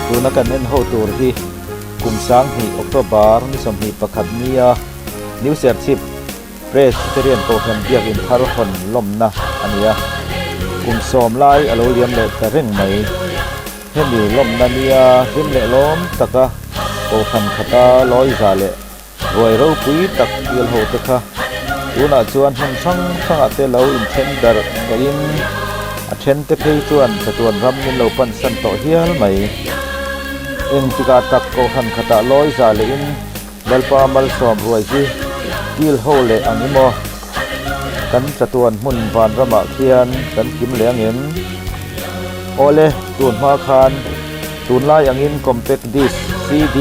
Tuna kan en ho tur hi kum 2000 October ni 21 nia New Serchhip Presbyterian Kohhran Biakin thar hawn lawmna a ni a, kum sawm lai a lo liam leh ta reng mai. Hemi lawmna nia hlim leh lawm taka Kohhran khata lawi za leh Ruai ropui tak kil ho te kha tunah chuan hmun hrang hrangah te lo inthen darh tawhin a then te phei chuan chatuan ram min lo pansan tawh hial mai. Engtikah tak Kohhran khatah lawi za lehin Lalpa malsawm ruai hi kil ho leh ang i maw? Kan chatuan hmun vanramah khian kan kim leh ang em? Awle, tun hma khan tunlai angin compact disc, CD,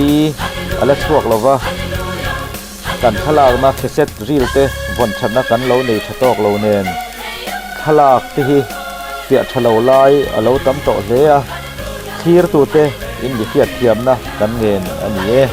a la chhuak lo va, kan thlalakna cassette reel te vawn thatna kan lo nei tha tawk lo nen thlalak te hi fiah tha lo lai a lo tam tawh hle a, thlirtute in mi hriatthiamna kan ngen a ni e.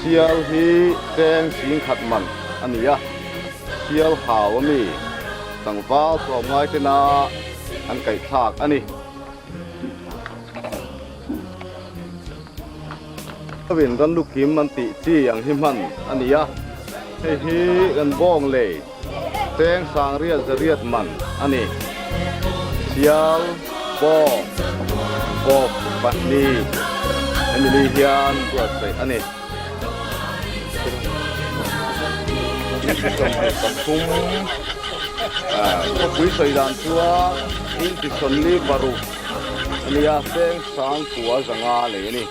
Sial hi cheng singkhat man a ni a, sial hau a mi tlangval tlawmngai tena an kaihthlak a ni. Kawin ran lu kim an tih chi ang hi hman a ni a, hei hi kan bawng lei cheng sang riat zariat man a ni. Sial, bawng, bawk pahnih hemi ni hian buatsaih a ni. 23 khawpui sawi dan chuan inti 46 a nia cheng sangkua zanga lei a ni.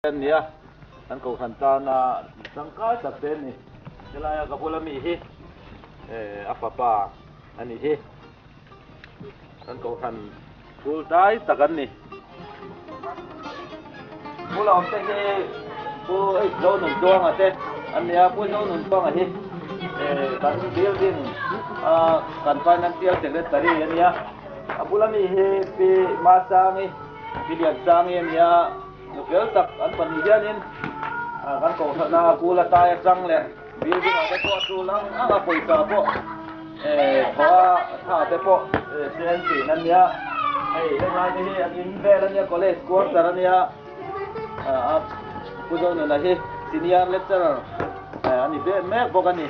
An ni a, an kohhran tana tangkai tak te an ni. Helaia ka bula mi hi a fapa a ni hi. Kan kohhran phul dai tak an ni. Bula awm te hi Pu H Zonuntuanga te an ni a, Pu Zonuntuanga hi kan building a kan financial secretary a ni a. A bula mi hi Pi Masangi, Pi Liansangi a ni a. Nu fel tak an pahnih hianin kan kohhrana kul a tai atang leh building ah te pawh a tul ang ang a pawisa pawh thaw a tha te pawh sen thin a nia hei henglai te hi an in vel a nia college quarter a nia a Pu Zonuna hi senior lecturer a ni ve mek bawk a ni.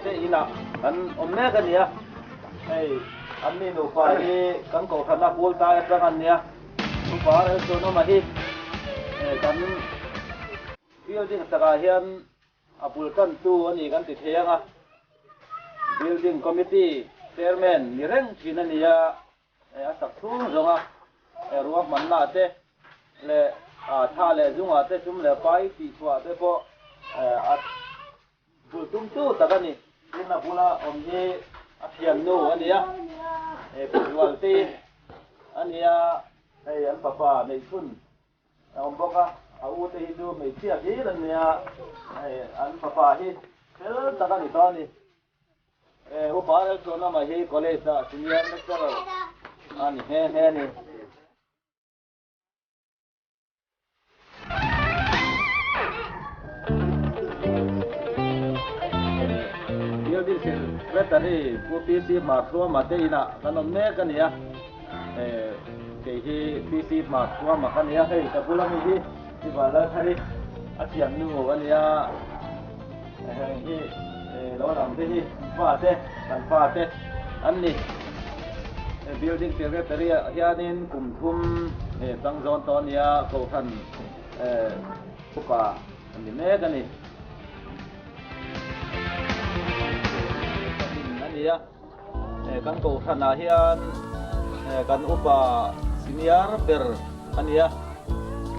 Te inah an awm mek a nia hei an mi nupa hi kan kohhran a kul tai atang an nia upa Elsuanawma hi kan building sakah hian A bul tantu a ni kan ti thei ang a, Building Committee Chairman ni reng thin a ni a, a sak chhung zawng a, ruahmanna te leh tha leh zungah te sum leh pai tih chhuah te pawh a bul tumtu tak a ni. Tin a bula awm hi a thiannu a ni a, Pu Zualte a ni a, hei an fapa neihchhun A awm bawk a, a u te hi chu hmeichhia hlir an nia, hei an fapa hi fel tak a ni tawh a ni. Upa Lalchuanawma hi college ah senior lecturer a ni nghe nghe a ni. Building Secretary Pu PC Hmarthuama te inah kan awm mek a ni a. Kei hi PC hma thuama ka nia, hei ka bula mi hi Sivalalthari a thiamnu a nia, heng hi lo lang te hi fate kan fate an ni. Building secretary ah hianin kum thum chang zawn tawh a nia, Kohhran upa a ni mek a ni. A nia. Kan kohhranah hian kan upa senior ber a ni a,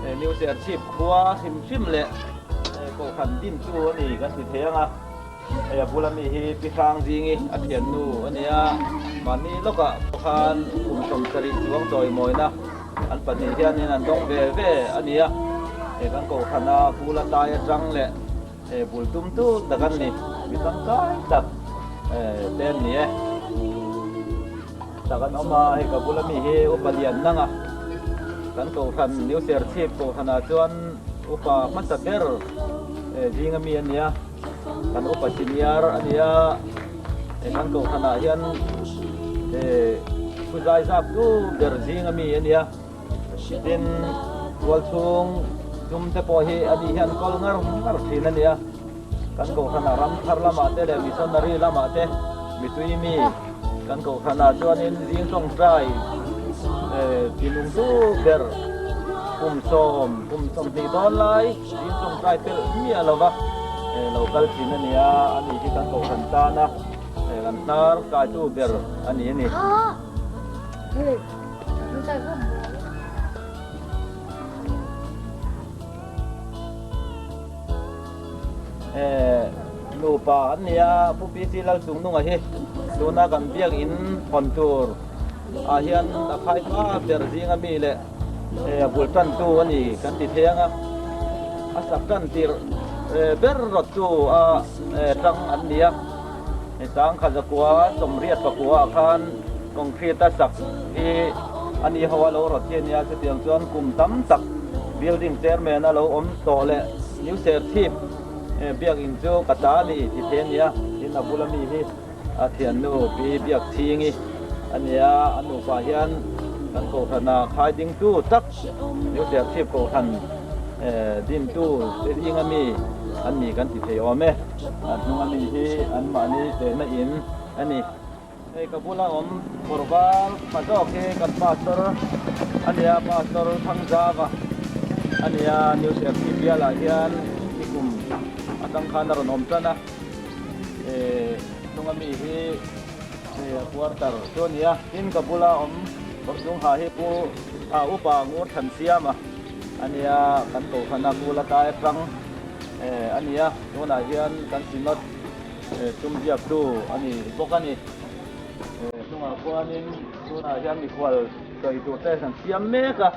New Serchhip khua hrim hrim leh kohhran din chu a ni kan ti thei ang a, hei a bula mi hi Pi Hrangzingi a thiannu a ni a, mahni lawkah pawh khan kum 70 chuang chawimawina an pahnih hianin an dawng ve ve a ni a, kan kohhrana Pula tai atang leh Bul tum tu tak an ni, mi tangkai tak te an ni e. Tak an awm a, hei ka bula mi hi Upa Lian Nang a, kan Kohhran New Serchhip Kohhranah chuan Upa hmasa ber zinga mi a ni a, kan Upa Senior a ni a, kan Kohhranah hian thu zai zap tu ber zinga mi a ni a. Tin, tualchhung tum te pawh hi ani hian kawl ngar ngar thin a nia. Kan kohhranah ram thar lamah te leh missionary lamah te mitui mi kan kohhranah chuanin zing tawngtai tinung tu ber kum sawm kum 20 dawn lai zing tawngtai pelh miah lova lo kal thin a nia. Ani hi kan kohhran tana kan hnar kaitu ber a ni a ni. Nupa an ni a, Pu PC Lalchungnunga hi tuna kan biakinn hawn tur ah hian a khai hma ber zinga mi leh a bul tantu a ni kan ti thei ang a, a sak tan tirh ber rawt chu a tang an ni a. Sangkha zakua 84 ah khan concrete a sak hi a ni ho a lo rawt hi a nia, chutiang chuan kum tam tak building chairman a lo awm tawh leh New Serchhip biakinn chu ka ta a ni ti thei a nia, tin a bula mi hi a thiannu Pi Biakchhingi a nia, a nupa hian kan kohhrana khai dingtu tak New Serchhip kohhran dintu te zinga mi an ni kan ti thei awm e. A hnung ami hi anmahni chenna in a ni. Hei ka bula awm kawr var tha zawk hi kan pastor a nia, Pastor Thangzava a nia, New Serchhip bialah hian. atang khan a rawn awm tan a, hnunga mi hi quarter chu a ni a, tin ka bula awm kawr chung ha hi pu upa ngur than siam a a nia, kan kohhran a kul atai atang a ni a, tunah hian kan synod sum ziaktu a ni bawk a ni. Hnungah khuanin tunah hian mikhual sawi tur te kan siam mek a.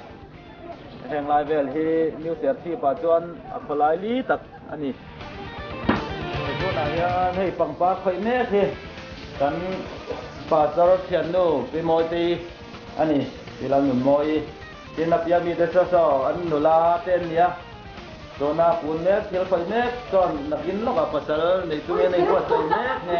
Heng lai vel hi New Serchhip ah chuan a khawlai li tak a ni. Tunah hian hei pangpar khawih mek hi kan Pastor thiannu Pi Mawitei a ni, Pi Lalnunmawii. Tin a piang mite saw saw an nula te an nia. Tuna kun mek thil khawih mek chuan nakin lawkah pasal nei chungin a inbuatsaih mek nghe.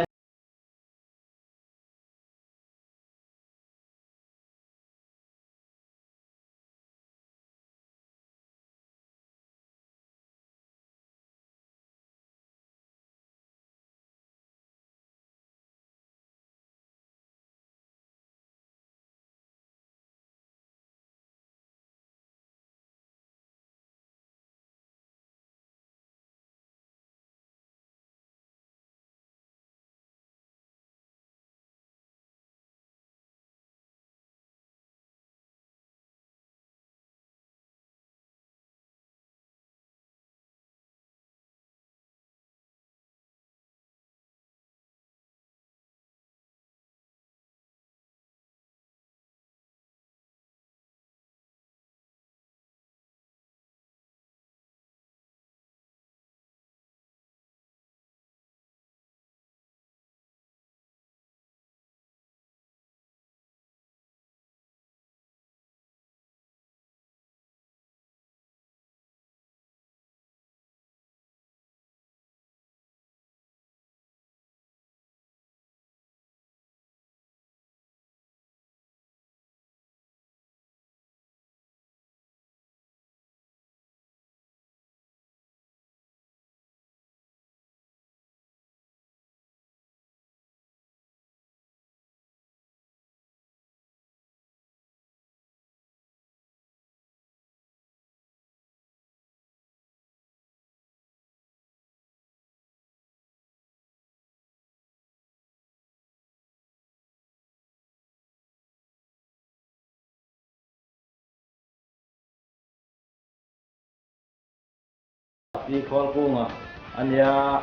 Pi Khawlkunga a nia,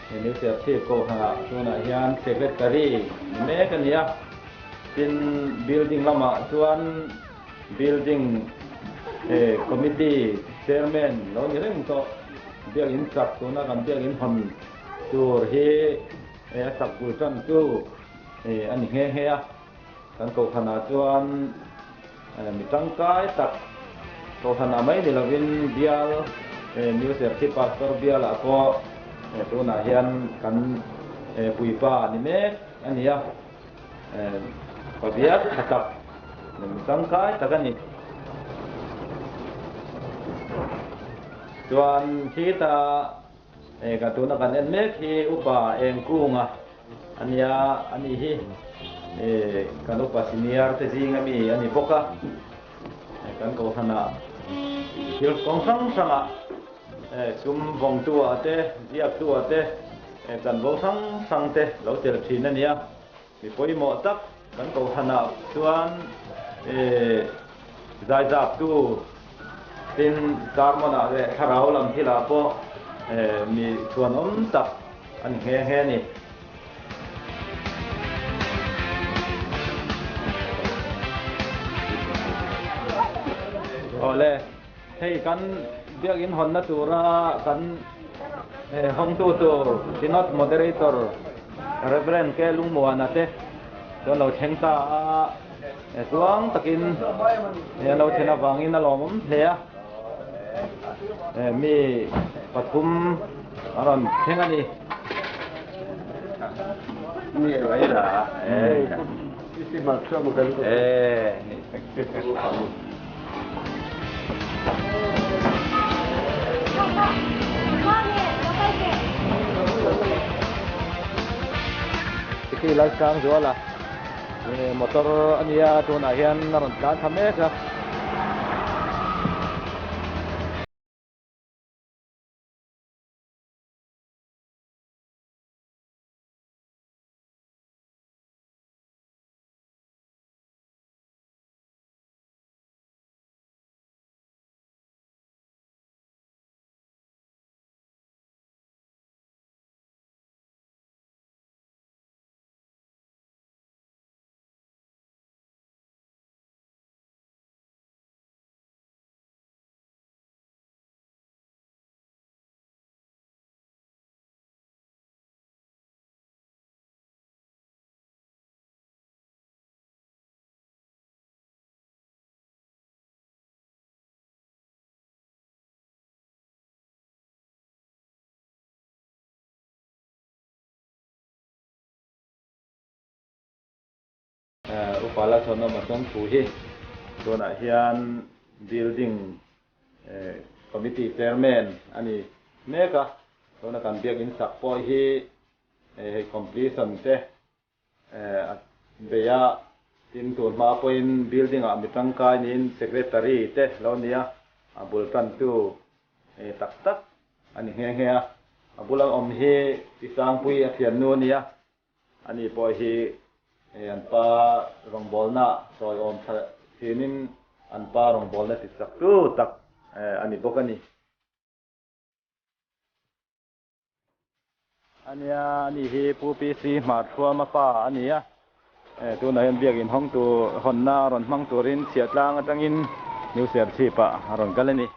he New Serchhip Kohhranah tunah hian Secretary ni mek a ni a. Tin, building lamah chuan building committee chairman lo ni reng tawh. Biakin sak tuna kan biakin hawn tur hi a sak bul tan chu a ni nghe nghe a. Kan Kohhranah chuan mi tangkai tak Kohhranah mai ni lovin bial New Serchhip Pastor bialah pawh tunah hian kan puipa ni mek a ni a, pabiak tha tak mi tangkai tak a ni. Chuan khita ka tuna kan en mek hi Upa Engkunga A nia, a ni hi kan upa senior te zing ami a ni bawk a, kan kohhranah thil kawng hrang hrangah sum vawngtu ah te, ziaktu ah te, chanvo hrang hrang te lo tel thin a nia. Mi pawimawh tak kan kohhranah chuan zaizaptu tin sermon ah leh thlarau lam thilah pawh mi chhuanawm tak a ni nghe nghe a ni. Awle, hei kan biakin hawnna tura kan hawngtu tur Synod Moderator Rev. K. Lungmuana te chuan lo thleng ta a, tluang takin an lo thlen avangin a lawmawm hle a. Mi pathum a rawn thleng a ni. Khi Lalsangzuala motor a nia tunah hian a rawn tlan thla mek a. fapa Lalchhawnawma Chawngthu hi tunah hian building committee chairman a ni mek a, tuna kan biakin sak pawh hi hei completion te a bei a, tin tun hma pawhin building ah mi tangkai niin secretary te lo ni a, a bul tantu tak tak a ni nghe nghe a, a bula awm hi Pi Sangpui a thiannu a ni a. Ani pawh hi an pa rawngbawlna sawiawm tha thinin an pa rawngbawlna ti chak tu tak a ni bawk a ni. Ania, ani hi Pu PC Hmarthuama pa a ni a, tunah hian biakin hawng tur hawnna a rawn hmang turin chhiahtlang atangin New Serchhip ah a rawn kal a ni.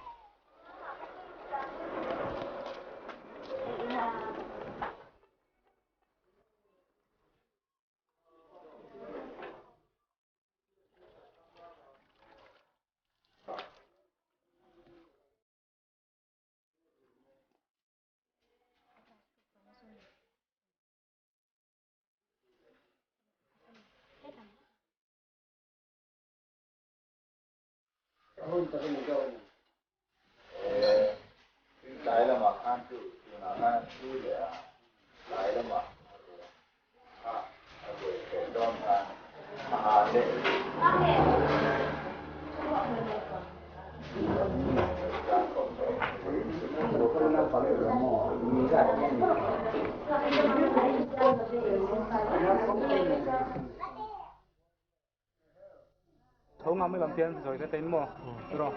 Tlai lamah khan chu tunah khan an hlui leh a, tlai lamah a ruah kha a buai theih dawn khan a ha leh Tho ngam mai lam hian zawi te tein maw tiraw.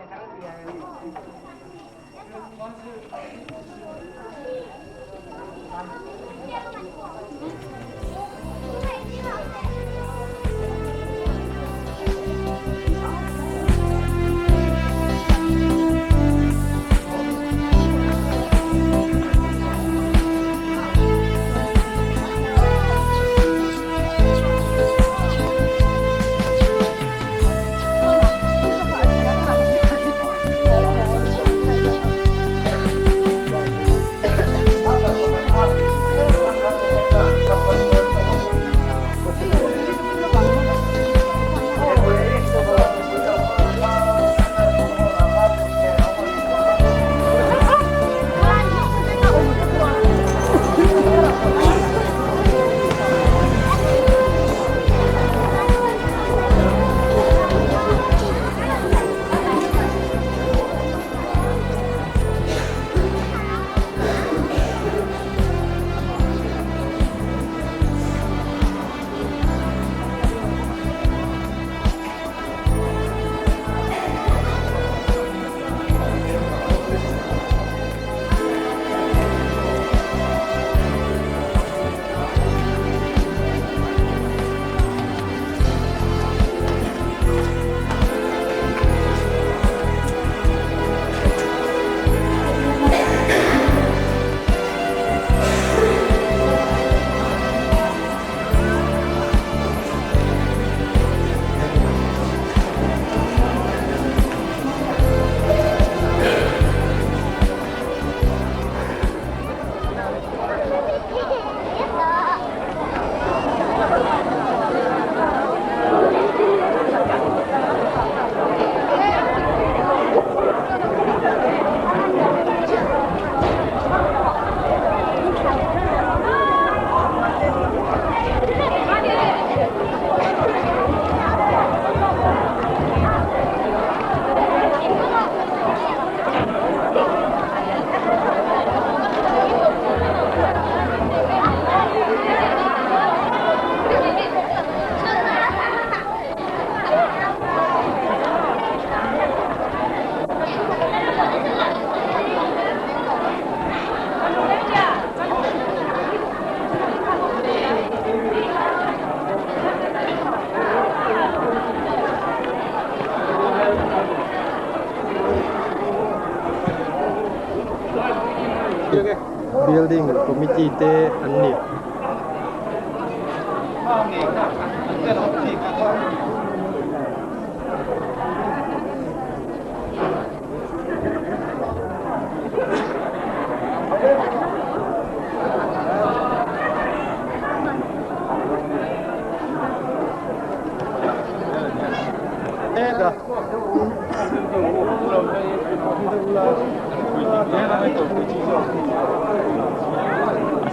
Building committee te an ni.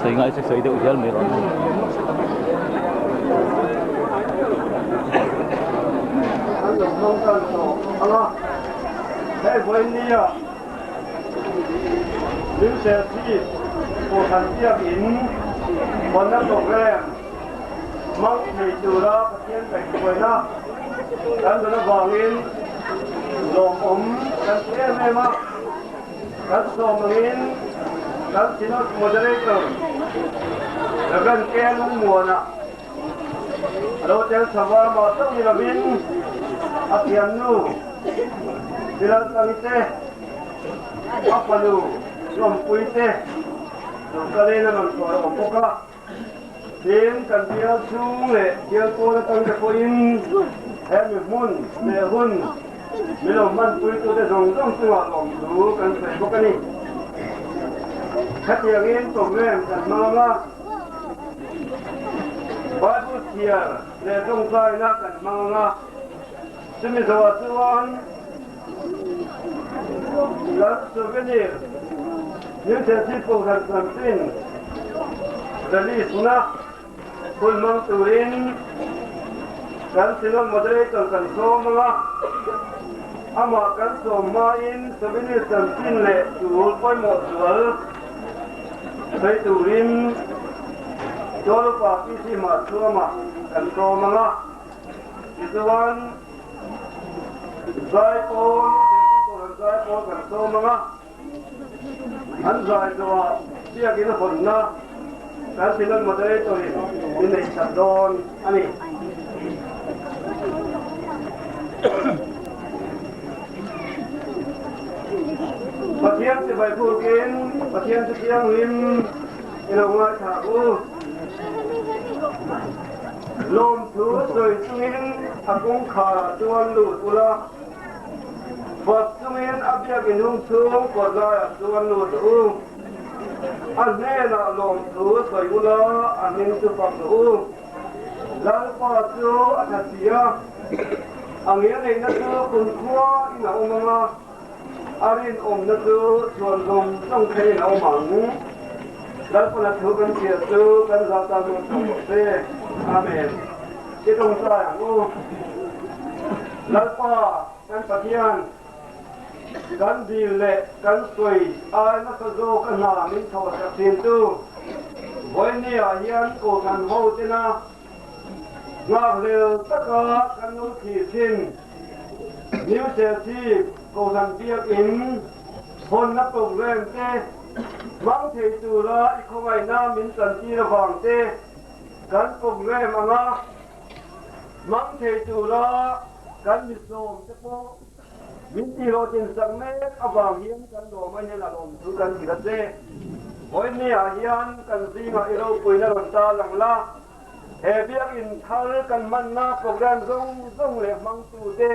Sawi ngai chu sawi deuh hial mai rawh. An lo hmang tan tawh ang a, hei vawinia Limserchhip Kohhran Biakin hawnna programme hmang thei tura Pathian kaihhruaina kan dawn avangin lawmawm kan ti em em a. Kan sawm angin kan Synod Moderator Rev. K. Lungmuana a lo tel chho a, mah chauh ni lovin a thiannu Pilaltangi te, a fanu Lawmpui te lo kalin a rawn sawi awm bawk a. Tin, kan bial chhung leh bial pawn atangte pawhin he mi hmun leh hun min lo hmanpuitute zawng zawng chungah lawmthu kan sawi bawk a ni. Hetiangin programme kan hmang ang a, Bible chhiar leh tawngtaina kan hmang ang a, chumi zawhah chuan kan souvenir New Delhi Kohhran chanchin release na hun hmang turin kan Synod Moderator kan sawm ang a, amah kan sawm hmain souvenir chanchin leh tul pawimawh zual sawi turin Tualupa PC Mahchhuama kan sawm ang a, tichuan Zaipawl, Delhi Kohhran Zaipawl kan sawm ang a. An zai zawhah biakin hawnna kan Synod Moderator-in min neih that dawn a ni. Pathian chibai phukin Pathian chu thianghlim i lo ngaithla u. Lawmthu sawi chungin a kawngkharah chuan lut ula. Fak chungin a biakin hung chhung kawt laiah chuan lut rawh u. A hnenah lawmthu sawi ula, a hming chu fak rawh u. Lalpa chu a tha si a, a ngilneihna chu kumkhua in a awm ang a, a rinawmna chu chhuan zawng zawng theihin a awm ang. Lalpana thu kan chhiar chu kan zah tan dawn chho rawh se. Amen. I tawngtai ang u. Lalpa kan Pathian, kan dil leh kan sawi ai nasa zawk a hna min thawhsak thin tu vawinia hian Kohhran ho tena nghakhlel taka kan lo thlir thin New Serchhip Kohhran Biakin hawnna programme te hmang thei tura i khawngaihna min chantir avang te kan programme anga Hmang thei tura kan misawm te pawh min tihhlawhtlin sak mek avang hian kan lawm a hian a lawm chu kan hrilh a che. Vawinia hian kan zingah i ropuina rawn ta lang la, he biakinn thar kan hmanna program zawng zawng leh hmangtute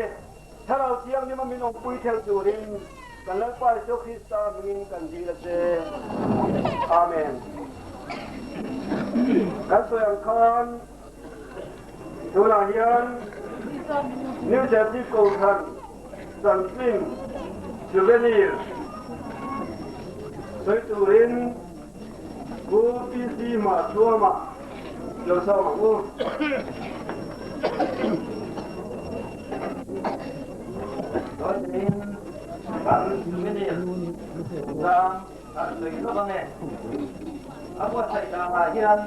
Thlarau Thianghlim a min awmpui theuh turin kan Lalpa Isua Krista hmingin kan dil a che. Amen. Kan sawi ang khan Tunah hian New Jersey Kohhran chanchin souvenir sawi turin Pu PC Mahchhuama lo sawm ang u. Chuan kan souvenir chungchang kan sawi lawk ange. A buatsaih danah hian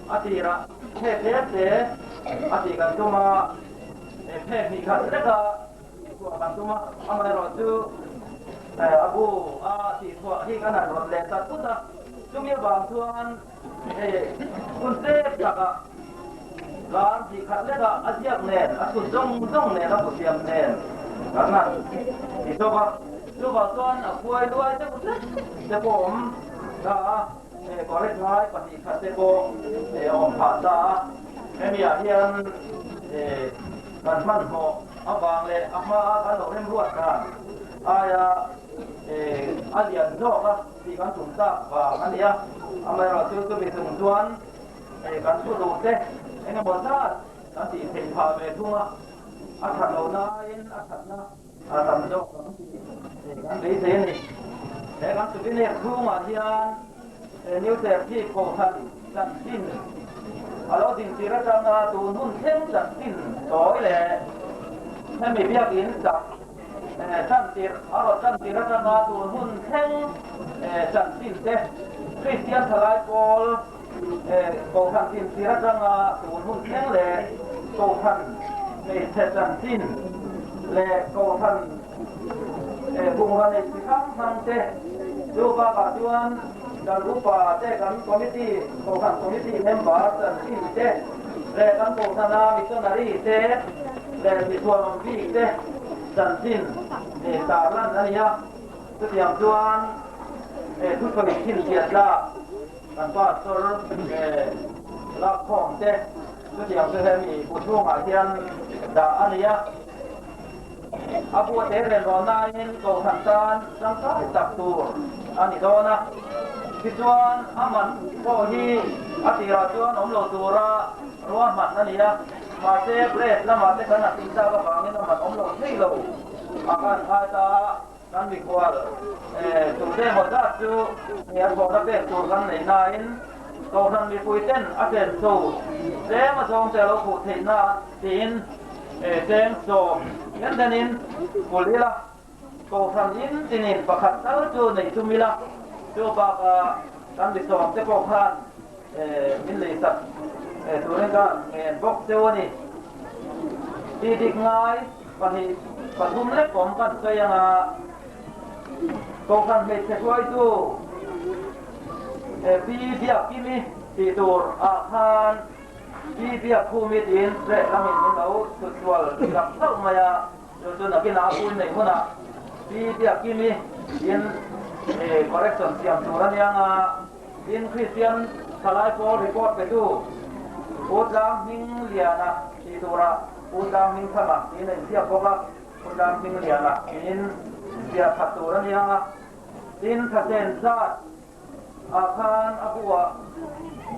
A tirah phek hle te a tih kan tum a, phek hnih khat leka tihchhuah kan tum a, amaherawh chu a bu a tihchhuah hi kan han rawn leh ta thut a, chumi avang chuan hei hun tlem takah kar hnih khat leka a ziak nen, a chhut zawng zawng nen, a bu siam nen kan han ti chawp a, chuvang chuan a khuai luai deuh hlek te pawh awm ta a. He correct ngai 2 khat te pawh a awm phah ta a, hemi ah hian kan hmanhmawh avang leh a hma a kan lo remruat dan aia a lian zawk a tih kan tum tak vang a ni a, amaherawhchu chumi chung chuan kan thu duh te engemaw zat kan tih theih phah ve thung a, a that lohna aiin a thatna a tam zawk ang tih kan beisei a ni. He kan souvenir chhungah hian. New Serchhip Kohhran chanchin a lo din tir atanga tun hun thleng chanchin tawi leh hemi biakin sak chantir a rawn chantir atanga tun hun thleng chanchin te Kristian thalai pawl Kohhran din tir atanga tun hun thleng leh Kohhran hmeichhe chanchin leh Kohhran Bungrua nei chi hrang hrang te chu bakah chuan kan upa te, kan committee, Kohhran committee member chanchin te leh kan Kohhrana missionary te leh mithuanawm bik te chanchin tarlan a ni a. Chutiang chuan thusawi chhinchhiah tlak kan pastor lakkhawm te chutiang chu hemi bu chhungah hian dah a ni a. A buate ren rawn nain Kohhran tan tangkai tak tur a ni dawn a. Tichuan a man pawh hi a tirah chuan awm lo tura ruahman a ni a, mahse press lamah te kan han tih tak avangin a man awm lo thei lo a kan ngai ta a, kan mikhual tute emaw zat chu hnialhawhna pek tur kan nei nain Kohhran mipui ten a senso tlem a zawng te a lo khuh theihna tiin Cheng sawm den denin kul ila, Kohhran in tinin pakhat tal chu nei tum ila, chu bakah kan mi sawm te pawh khan min lei sak turin ka ngen bawk cheu a ni. Ti dik ngai pahnih pathum lek awm kan sawi anga Kohhran hmeichhe hruaitu Pi Biakimi tih tur ah khan Pi Biakkhumi tiin press lamin min lo chhutsual sak hlauh mai a, chu chu nakinah a pui nei hunah Pi Biakkimi tiin correction siam tur a nia nga, tin Kristian thalai pawl report petu Pu Tlang Hmingliana tih turah Pu Tlang Hmingthanga tiin a inziak bawk a, Pu Tlang Hmingliana tiin ziah that tur a nia nga, tin thlasen zat ah khan a buah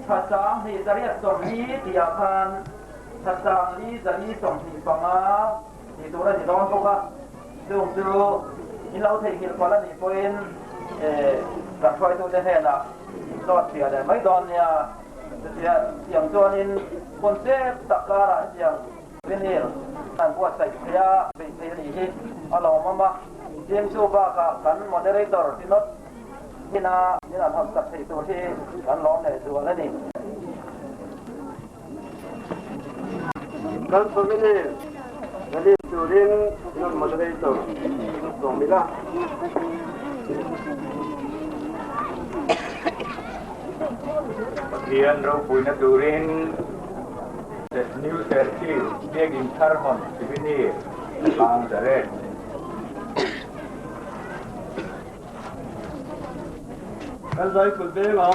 tha sang hnih zariat sawmli tih ah khan tha sang li zali 25 tih tur a ni dawn bawk a, chung chu in lo theihnghilh palh a nih pawhin kan hruaitute hnenah in zawt fiah leh mai dawn nia. Chutia tiang chuanin concept tak karah hetiang vinyl an buatsaih thei a, beih thei a nih hi a lawmawm a, tin chu bakah kan moderator Synod Hina min an hawn sak theih tur hi kan lawm leh zual a ni. Kan souvenir release turin Synod Moderator sawm ila. Pathian ropuina turin New Serchhip Biakin thar hawn souvenir hlang zar e. Kan zai kut veng a.